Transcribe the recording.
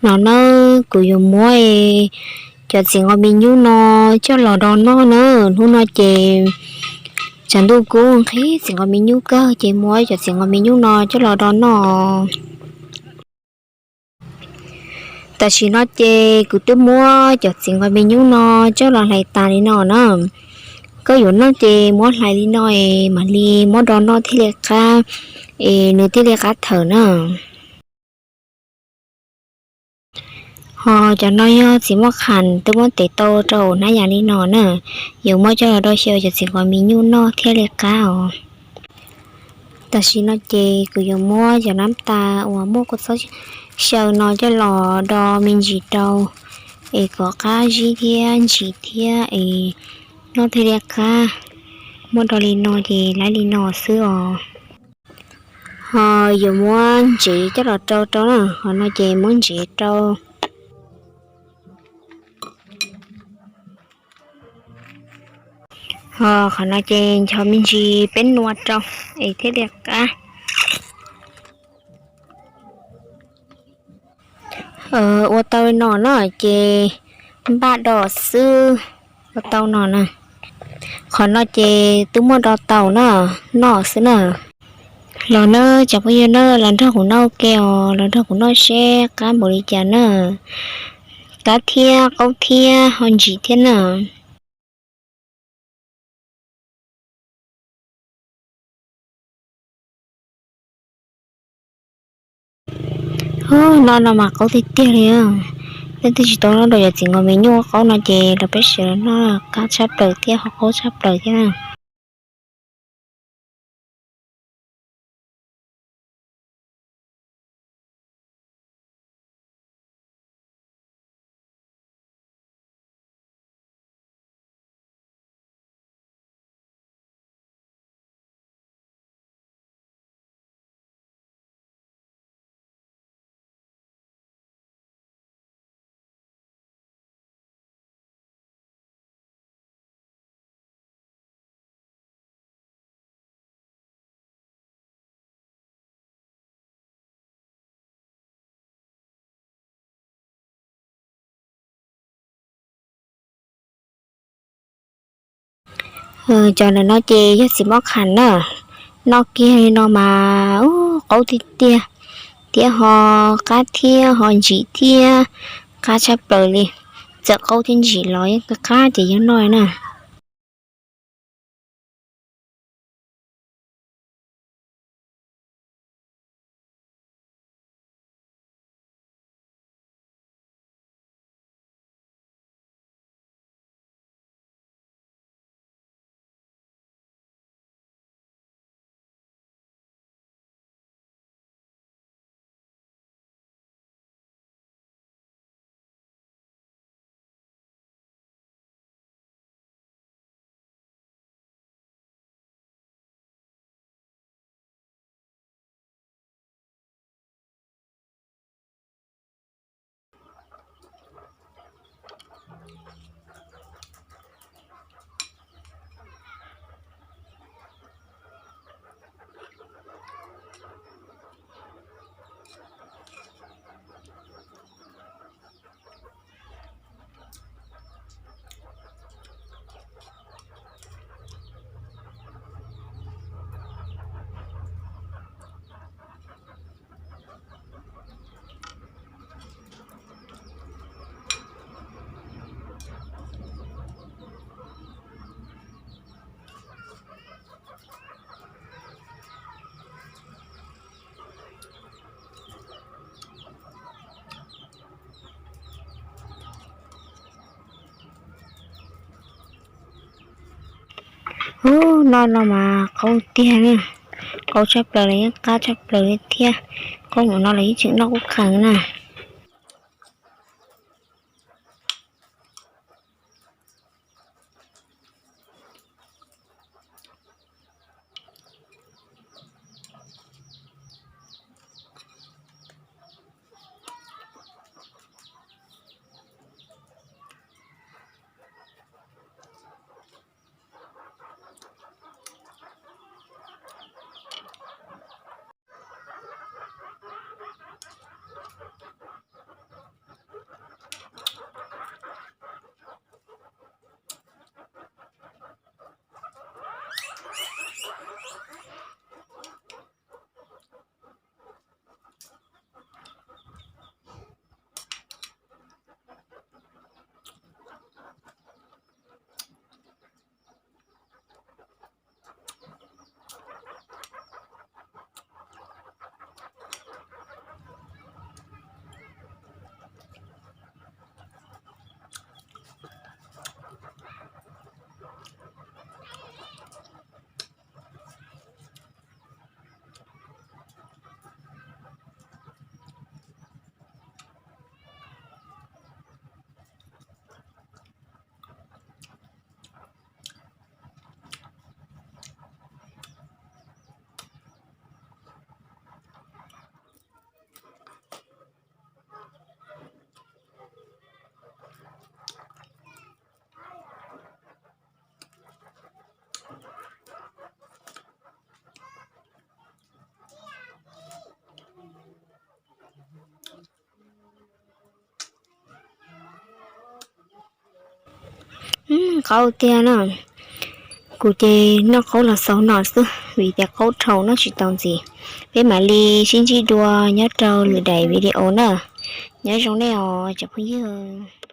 No na, kuv yuav muab cov txiv nqos me nyuj no coj los do noj na. Hnub no ces tshav ntuj kub nqhis, txiv nqos me nyuj kawg ces muab cov txiv nqos me nyuj no coj los do noj. Tam sim no ces kuv twb muab cov txiv nqos me nyuj no coj los hlais tas li no na. Koj yuav noj ces muab hlais li no es mam li muab do noj thiaj li qab, es nws thiaj li qab thawm na. Ho cov no yog txiv moj qham twb muab tev tau rau hauv hnab yas li no na. Yuav muab coj los do xyaw cov txiv nqos me nyuj noj thiaj li qab os. Tam sim no ces kuv yuav muab cov nab tas uas muaj kua txob xyaw no coj los do me ntsis rau, es kom qab zib thiab ntsim thiab es noj thiaj li qab. Muab do li no ces laib li no xwb os. Ho yuav muab ntsev coj los rau rau na, qhov no ces muab ntsev rau. Ho qhov no ces ncho me ntsis peb nua rau es thiaj li qab. Ua tau li no na ces npaj do xwb. Ua tau no na. Qhov no ces twb muab do tau na, noj xwb na. Los na, cov phooj ywg na, los nrog kuv noj ua ke os, los nrog kuv noj seb qab npaum li cas na. Qab thiab qaub thiab ho ntsim thiab na. Ub, noj no mas qaub tiag tiag li. Leej twg tsis tau noj dua cov txiv nqos me nyuj qaub no ces los peb sawv daws noj, qab tshaj plaws thiab ho qaub tshaj plaws thiab na. Cov ntawm no ces yog txiv moj qham na. Noj kiag li no mas ub qaub tiag tiag, thiab ho qab thiab ho ntsim thiab, qab tshaj plaws li. Txawm qaub thiab ntsim los yeej qab ces yog noj na. Ub, noj no mas qaub tiag na, qaub tshaj plaws los yeej qab tshaj plaws li thiab, qaub mus no los yeej tseem noj kub qees na. qaub tiag na. Kuv ces noj qaub los xaus no xwb vim tias qaub dhau noj tsis tau ntxiv. Peb mam li sib ntsib dua nyob rau lwm daim video na. Nyob zoo nej os cov phooj ywg.